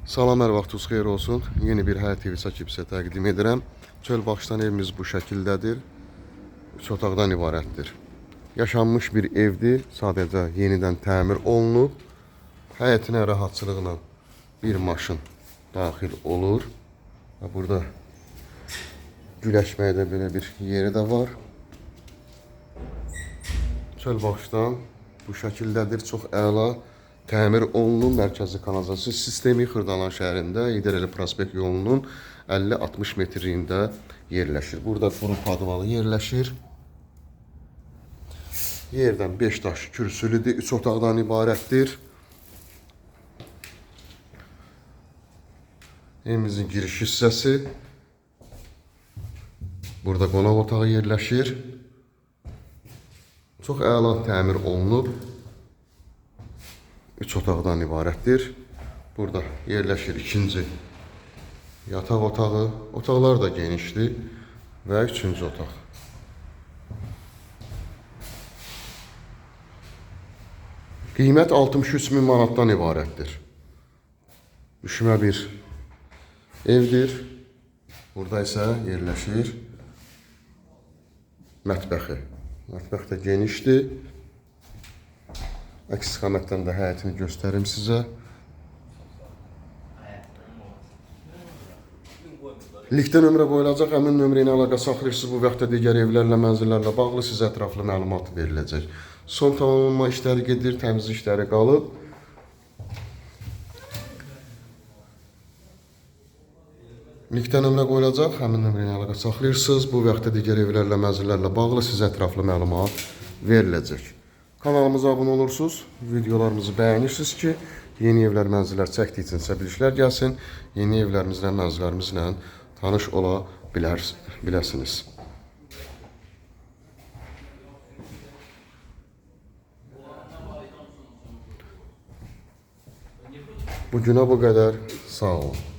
Salam, hər vaxtınız xeyir olsun. Yeni bir həyət evi çəkib sizə təqdim edirəm. Çöl baxışdan evimiz bu şəkildədir. 3 otaqdan ibarətdir. Yaşanmış bir evdir. Sadəcə yenidən təmir olunub. Həyətinə rahatçılıqla bir maşın daxil olur. Və burada güləşməyə də belə bir yeri də var. Çöl baxışdan bu şəkildədir. Çox əla təmir olunub. Mərkəzi kanalizasiya sistemi Xırdalan şəhərində Heydər Əliyev Prospekt yolunun 50-60 metrliyində yerləşir. Burada quru podvalı yerləşir. Yerdən 5 daş kürsülüdür. 3 otaqdan ibarətdir. Evimizin giriş hissəsi. Burada qonaq otağı yerləşir. Çox əla təmir olunub. 3 otaqdan ibarətdir. Burada yerləşir ikinci yataq otağı. Otaqlar da genişdir və üçüncü otaq. Qiymət 63 min manatdan ibarətdir. Üşümə bir evdir. Burada isə yerləşir mətbəxi. Mətbəx də genişdir. Əks istiqamətdən də həyətini göstərim sizə. Linkdə nömrə qoyulacaq. Həmin nömrə ilə əlaqə saxlayırsınız. Bu vaxtda digər evlərlə, mənzillərlə bağlı sizə ətraflı məlumat veriləcək. Son tamamlanma işləri gedir, təmizlik işləri qalıb. Linkdə nömrə qoyulacaq. Həmin nömrə ilə əlaqə saxlayırsınız. Bu vaxtda digər evlərlə, mənzillərlə bağlı sizə ətraflı məlumat veriləcək. Kanalımıza abunə olursunuz, videolarımızı bəyənirsiniz ki, yeni evlər, mənzillər çəkdikcə sizə bilişlər gəlsin, yeni evlərimizlə, mənzillərimizlə tanış ola biləsiniz. Bugünə bu qədər. Sağ olun.